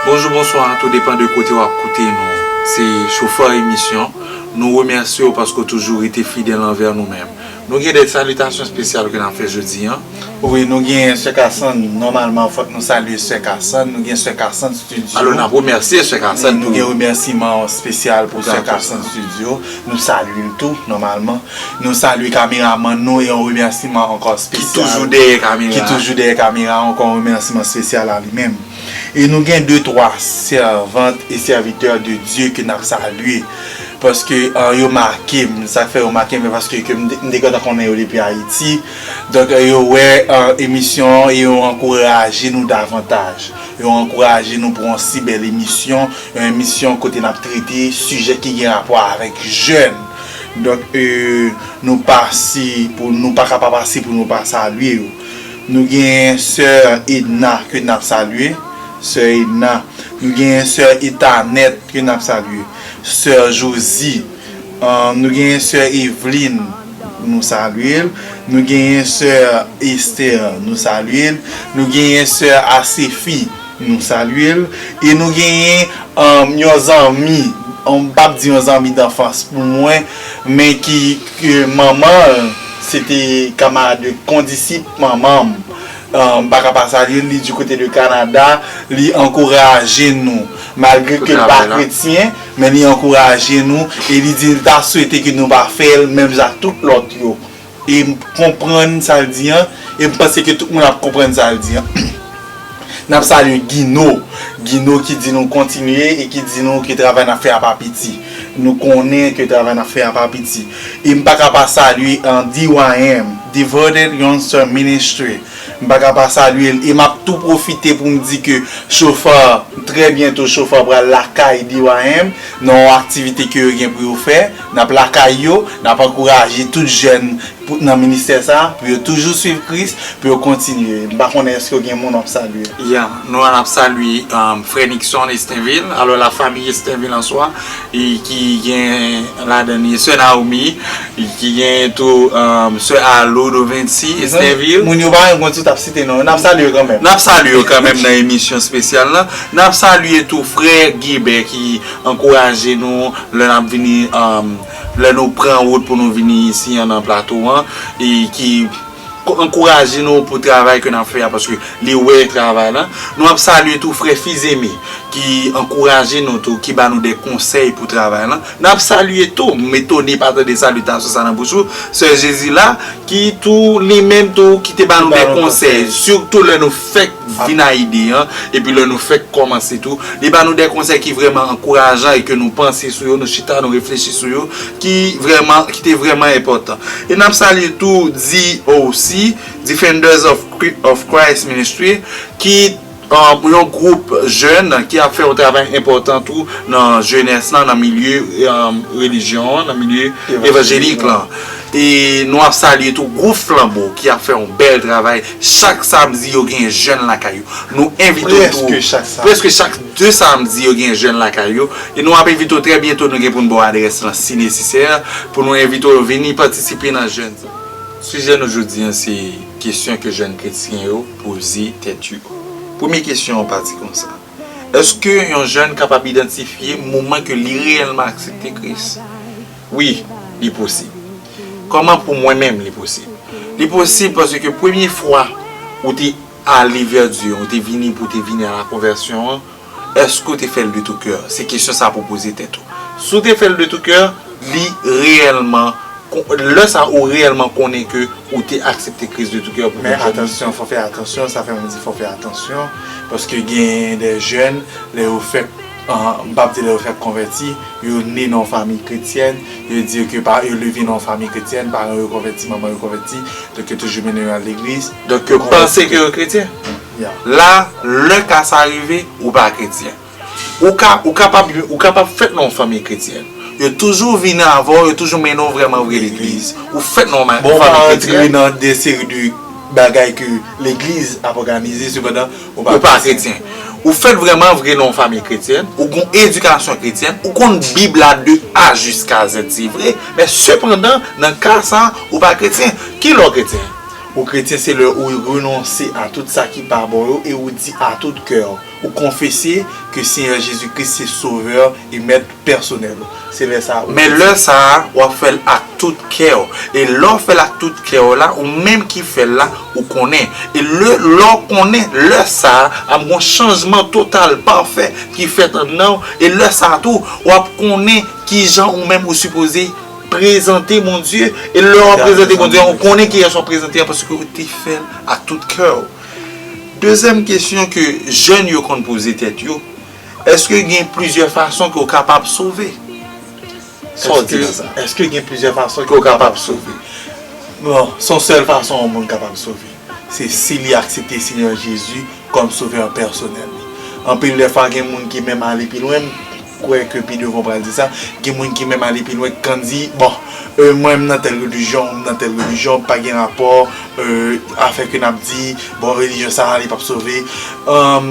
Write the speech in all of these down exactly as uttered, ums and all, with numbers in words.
Bonjou, bonswa, tou depann de kote w ap koute nou. Se Chofè Emisyon. Nou remèsye w paske w toujou rete fidèl anvè nou menm. Nou gen de salitasyon espesyal ke n ap fè jodi a. Wi, nou gen Sè Kasann. Nòmalman, fòk nou salye Sè Kasann. Nou gen Sè Kasann Studio. Alò, n ap remèsye Sè Kasann. Wi, nou gen remèsiman espesyal pou Sè Kasann Studio. Nou salye l tou, nòmalman. Nou salye kameramann nou e yon remèsiman ankò espesyal. Ki toujou dèyè kamera. Ki toujou dèyè kamera, ankò yon remèsiman espesyal a li menm. E nou gen de twa sèvant e sèvitè de Dye ke n ap salye. Paske, ah, yo make m. Sa k fè yo make m, se paske ke m te, m te gentan konnen yo depi Ayiti. Donk, eh, yo wè, ah, emisyon an e yo ankouraje nou davantaj. Yo ankouraje nou pou yon si bèl emisyon, yon emisyon kote n ap trete sijè ki gen rapò avèk jèn. Donk, eh, nou pa si pou, nou pa ka pa pase pou nou pa salye yo. Nou gen sè Edna ke n ap salye. Sè Edna. Nou gen sè Etanèt ke n ap salye. Sè Josie. Ah, nou gen sè Eveline. Nou salye l. Nou gen sè Esther. Nou salye l. Nou gen sè Asefi. Nou salye l. E nou gen, um, yon zanmi. M p ap di yon zanmi danfans pou mwen, men ki, ke manman l, se te kamarad de kondisip manman m. Ah, m pa ka pa salye l, li di kote de Kanada, li ankouraje nou. Malgre ke l pa kretyen, men li ankouraje nou e li di l ta swete ke nou pa fè l menm jan ak tout lòt yo. E m konprann sa l di an, e m panse ke tout moun ap konprann sa l di an. N ap salye Gino. Gino ki di nou kontinye e ki di nou ke travay n ap fè a pa piti. Nou konnen ke travay n ap fè a pa piti. E m pa ka pa salye, uh, D Y M, Devoted Youngster Ministry. M pa ka pa salye l. E m ap tou pwofite pou m di ke Chofè, trè byento, Chofè pral lakay D Y M nan yon aktivite ke yo gen pou yo fè. N ap lakay yo, n ap ankouraje tout jèn pou, nan ministè sa, pou yo toujou swiv Kris, pou yo kontinye. M pa konnen èske w gen moun w ap salye. Ya, nou an ap salye, um, frè Nixon Estenville, alò la famille Estenville an swa, e ki gen ladan li sè Naomi, e ki gen tou, um, sè Alo Dovency Estenville. Moun yo pa menm konn si w t ap site non, n ap salye yo kanmenm. N ap salye yo kanmenm nan emisyon espesyal la. N ap salye tou frè Gilbert ki ankouraje nou lè n ap vini, um, lè nou pran wout pou nou vini isi an nan plato an, e ki ko-, ankouraje nou pou travay ke n ap fè a, paske li wè travay la. Nou ap salye tou frè Fizeme, ki ankouraje nou tou, ki ba nou de konsèy pou travay la. N ap salye tou, m etone pa tande salitasyon sa nan bouch ou, sè Jezila, ki tou, li menm tou, ki te ba nou de konsèy, sitou lè nou fèk vin a ide an, epi lè nou fèk kòmanse tou. Li ba nou de konsèy ki vrèman ankourajan e ke nou panse sou yo, nou chita, nou reflechi sou yo, ki vrèman, ki te vrèman enpòtan. E n ap salye tou D O C, Defenders of Chri-, of Christ Ministry, ki, um, yon gwoup jèn ki ap fè yon travay enpòtan tou nan jenès lan, nan milye, um, relijyon an, nan milye evanjelik lan. E nou ap salye tou gwoup Flanbo ki ap fè yon bèl travay. Chak samdi, yo gen jèn lakay yo. Nou envite w tou. Prèske chak samdi. Prèske chak de samdi, yo gen jèn lakay yo. E nou ap envite w trè byento, nou gen pou n ba w adrès lan si nesesè, pou nou envite w vini patisipe nan jèn sa. Sijè nou jodi an, se kesyon ke jèn kretyen yo poze tèt yo. Premye kesyon an pati konsa. Èske yon jèn kapab idantifye moman ke li reyèlman aksepte Kris? Wi, li posib. Kòman pou mwen menm li posib? Li posib paske premye fwa ou te ale vè Dye, ou te vini pou te vini a la konvèsyon an, èske ou te fè l de tou kè? Se kesyon sa pou poze tèt ou. Si w te fè l de tou kè, li reyèlman, kon-, lè sa ou reyèlman konnen ke ou te aksepte Kris de tou kè pou Men atansyon, fò fè atansyon, sa fè mwen di fò fè atansyon, paske gen de jèn, lè yo fèk, an, m p ap di lè yo fèk konvèti, yo ne nan yon fanmi kretyèn, yo di ke pa, yo leve nan yon fanmi kretyèn, paran yo konvèti, manman yo konvèti, donk yo toujou mennen yo al legliz. Donk yo panse ke yo kretyen. Ya. La, lè ka sa rive, ou pa kretyen. Ou ka, ou kapab, ou kapab fèt nan yon fanmi kretyèn. Yo toujou vin avè w, yo toujou mennen w vrèman vre legliz. Ou fèt nan yon ma-, fanmi kretyèn. Bon, ou pa rantre nan de seri de bagay ke legliz ap òganize, sepandan, ou pa kretyen. Ou fèt vrèman vre nan yon fanmi kretyèn, ou gon edikasyon kretyèn, ou konn Bib la de A jiska Z, se vre, men sepandan, nan ka sa, ou pa kretyen. Kilè w kretyen? Ou kretyen, se lè ou renonse a tout sa ki pa bon yo e ou di a tout kè w, ou konfese ke Senyè Jezi Kris se Sovè e Mèt pèsonèl ou. Se lè sa a ou Men kretyen. Lè sa a, w ap fè l ak tout kè w. E lè w fè l ak tout kè w la, ou menm ki fè l la, ou konnen. E lè, lè w konnen, lè sa a, ap gen yon chanjman total, pafè ki fèt anndan w. E lè sa a tou, w ap konnen kijan ou menm ou sipoze prezante Bondye. E lè w ap prezante Bondye, ou konnen kiyès w ap prezante an paske ou te fè l ak tout kè w. Dezyèm kesyon ke jèn yo konn poze tèt yo, èske gen plizyè fason ke w kapab sove? Sa w di nan sa? Èske gen plizyè fason ke w kapab sove? Bon, se yon sèl fason yon moun kapab sove. Se si li aksepte Senyè Jezi kòm Sovè pèsonèl li. Anpil lè fwa gen moun ki menm ale pi lwen, m kwè ke pi devan w pral di sa, gen moun ki menm ale pi lwen k di, bon, e, mwen m nan tèl relijyon, m nan tèl relijyon, pa gen rapò, e, afè ke n ap di, bon, relijyon sa a, li p ap sove. Anm,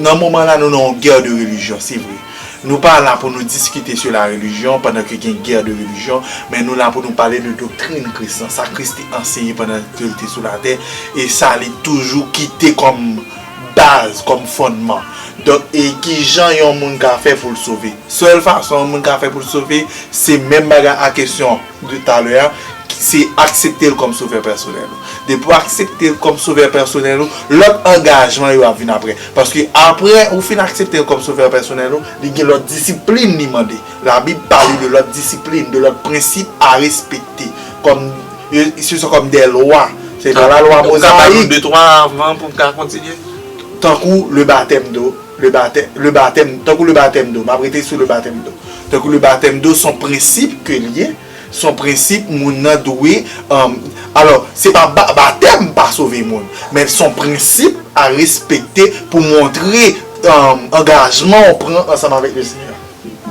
nan moman la, nou nan yon gè de relijyon, se vre. Nou pa la pou nou diskite sou la relijyon pandan ke gen gè de relijyon, men nou la pou nou pale de doktrin Kris lan, sa Kris te anseye pandan ke l te sou latè, e sa li toujou kite kòm baz, kòm fondman. Donk, e kijan yon moun ka fè pou l sove? Sèl fason yon moun ka fè pou l sove, se menm bagay a kesyon de talè a, se aksepte l kòm Sovè pèsonèl ou. Depi w aksepte l kòm Sovè pèsonèl ou, lòt angajman yo ap vin apre. Paske apre ou fin aksepte l kòm Sovè pèsonèl ou, li gen lòt disiplin li mande. Labib pale de lòt disiplin, de lòt prensip a respekte. Kòm, se sont comme des lois. Se pa la lwa Mozayik. Ou ka ba nou de twa avan pou m ka kontinye? Tankou le baptême d'eau, le baptême, le baptême, tankou le baptême d'eau, m ap rete sou le baptême d'eau. Tankou le baptême d'eau, se yon prensip ke l ye, se yon prensip moun nan dwe, um, alò, se pa ba-, batèm pa sove moun, men se yon prensip a respekte pou montre, um, angajman w pran ansanm avèk le Senyè.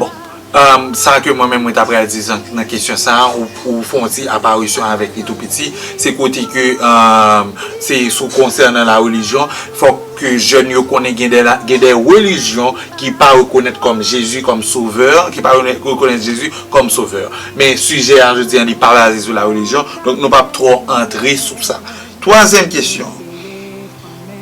Bon, um, sa ke mwen menm mwen ta pral di nan, nan kesyon sa a, ou, ou fè yon ti aparisyon avèk li tou piti, se kote ke, um, se sou konsènan la relijyon, fòk ke jèn yo konnen gen de la, gen de relijyon ki pa rekonèt kòm Jezi kòm Sovè, ki pa rene-, rekonèt Jezi kòm Sovè. Men sijè a jodi a, li pa baze sou la relijyon, donk nou p ap twò antre sou sa. Twazyèm kesyon.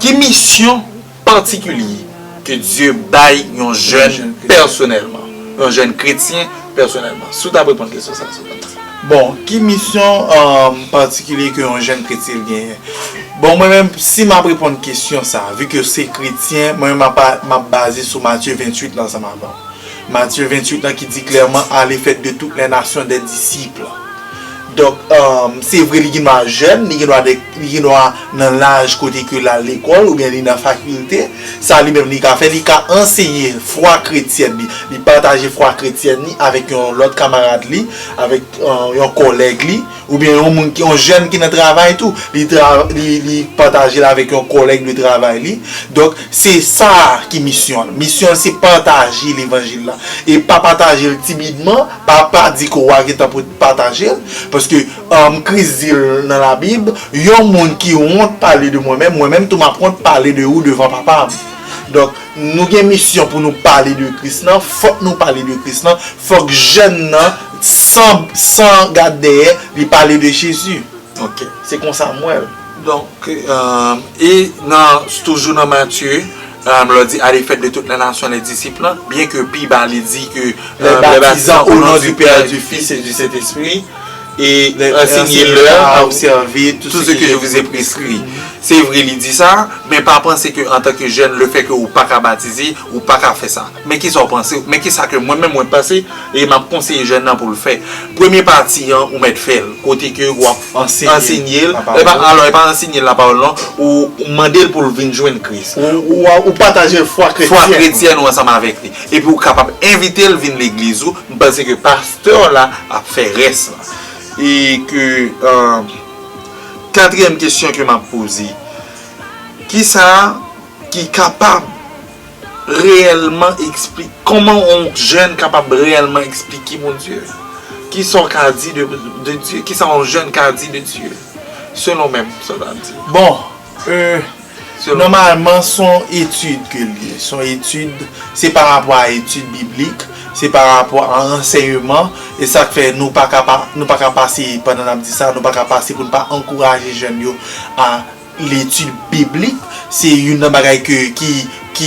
Ki misyon patikilye ke Dye bay yon jèn pèsonèlman, yon jèn kretyen pèsonèlman? Si w ta reponn kesyon sa a, se konsa. Bon, ki misyon, um, patikilye ke yon jèn kretyen genyen? Bon, mwen menm, si m ap reponn kesyon sa a, vi ke se kretyen, mwen menm m ap, m ap baze sou Matye venntuit la ansanm avè w. Matye venntuit la ki di klèman, allez faire de toutes les nations des disciples. Donk, um, se vre li gendwa jèn, li gendwa de, li gendwa nan laj kote ke l al lekòl oubyen li nan fakilte, sa li menm li ka fè, li ka anseye fwa kretyèn li, li pataje fwa kretyèn li avèk yon lòt kamarad li, avèk, uh, yon kòlèg li, oubyen yon moun ki, yon jèn ki nan travay tou, li tra-, li, li pataje l avèk yon kòlèg de travay li. Donk, se sa ki misyon l. Misyon l se pataje levanjil la. E pa pataje l timidman, pa, pa di ke w a gentan pou pataje l, paske, um, Kris di l nan Labib, yon moun ki wont pale de mwen menm, mwen menm tou m ap wont pale de ou devan Papa m. Donk, nou gen misyon pou nou pale de Kris lan, fòk nou pale de Kris lan, fòk jèn nan, san, san gad dèyè, li pale de Jezi. Ok. Se konsa m wè l. Donk, euh, e nan, toujou nan Matye, euh, lè w di, allez faire de toutes les nations les disciples, byen ke pi ba li di ke, euh, les baptisant au nom du Père, du Fils et du Saint-Esprit, et enseignez-leur à observer tout ce que je vous ai prescrit. Se vre, li di sa, men pa panse ke antanke jèn, lefètke ou pa ka batize, ou pa ka fè sa. Men kisa w panse? Men kisa ke mwen menm mwen panse, e m ap konseye jèn nan pou l fè. Premye pati an, ou mèt fè l. Kote ke w ap ansenye l. E pa, alò, e pa ansenye l lapawòl, non. Ou, ou mande l pou l vin jwenn Kris. Ou, ou, ou pataje l fwa kretyèn. Fwa kretyèn ou ansanm avèk li. Epi ou kapab envite l vin legliz ou. M panse ke pastè w la ap fè rès la. E ke, euh, katriyèm kesyon ke m ap poze, kisa ki kapab reyèlman ekspli-, kòman yon jèn kapab reyèlman eksplike Bondye? Kisa w ka di de, de Dye? Kisa yon jèn ka di de Dye? Selon menm, sa w ta di. Bon, euh, Nòmalman, se yon etid ke l ye. Se yon etid, se pa rapò a etid biblik, se pa rapò a ansèyman, e sa k fè nou pa ka pa, nou pa ka pase, pandan n ap di sa, nou pa ka pase pou n pa ankouraje jèn yo a letid biblik. Se youn nan bagay ke, ki